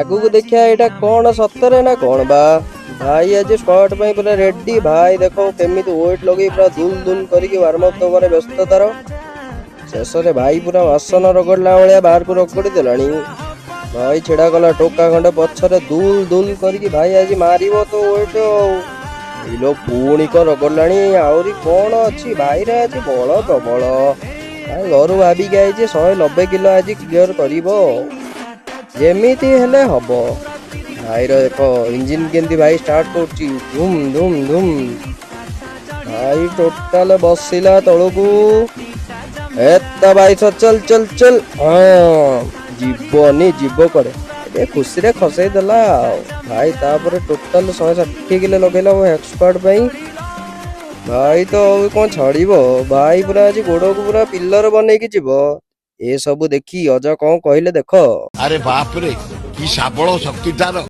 ଆଗକୁ ଦେଖିବା ଏଇଟା କଣ ସତରେ ନା କଣ ବା। ଭାଇ ଆଜି ସ୍କ୍ୱାଟ୍ ପାଇଁ ପୁରା ରେଡି। ଭାଇ ଦେଖ, କେମିତି ୱେଟ୍ ଲଗେଇ ପୁରା ଦୁଲ ଦୁଲ କରିକି ୱାର୍ମ ଅପ୍ ଦବାରେ ବ୍ୟସ୍ତ ତାର। ଶେଷରେ ଭାଇ ପୁରା ବାସନ ରଗଡ଼ିଲା ଭଳିଆ ବାହାରକୁ ରଗଡ଼ି ଦେଲାଣି। ଭାଇ ଛିଡା କଲା ଟୋକା ଖଣ୍ଡେ ପଛରେ, ଦୁଲ ଦୁଲ କରିକି ଭାଇ ଆଜି ମାରିବ ତ ୱେଟ୍। ଆଉ ଇଲୋ, ପୁଣି କଣ ରଗଡ଼ିଲାଣି? ଆହୁରି କଣ ଅଛି ଭାଇରେ? ଆଜି ବଳ ପ୍ରବଳ। ଭାଇ ଘରୁ ଭାବିକି ଆଇଛି, 190 କିଲୋ ଆଜି କ୍ଲିୟର କରିବ, ଯେମିତି ହେଲେ ହବ। ଭାଇର ଦେଖ ଇଞ୍ଜିନ କେମିତି ଭାଇ ଷ୍ଟାର୍ଟ କରୁଛି, ଧୁମ୍ ଧୁମ୍ ଧୁମ୍। ଭାଇ ଟୋଟାଲ ବସିଲା ତଳକୁ। ଏତା ଭାଇ, ଚଲ ଚଲ ଚଲ। ହଁ, ଯିବନି, ଯିବ କୁଆଡେ? ଟିକେ ଖୁସିରେ ଖସେଇ ଦେଲା। ଆଉ ଭାଇ ତାପରେ ଟୋଟାଲ 160 କିଲୋ ଲଗେଇଲା ସ୍କ୍ୱାଟ୍ ପାଇଁ। ଭାଇ ତ ଆଉ କଣ ଛାଡିବ? ଭାଇ ପୁରା ଆଜି ଗୋଡକୁ ପୁରା ପିଲର ବନେଇକି ଯିବ। ଏସବୁ ଦେଖି ଅଜା କଣ କହିଲେ ଦେଖ। ଆରେ ବାପରେ, କି ଶାବଳ ଶକ୍ତି ତାର!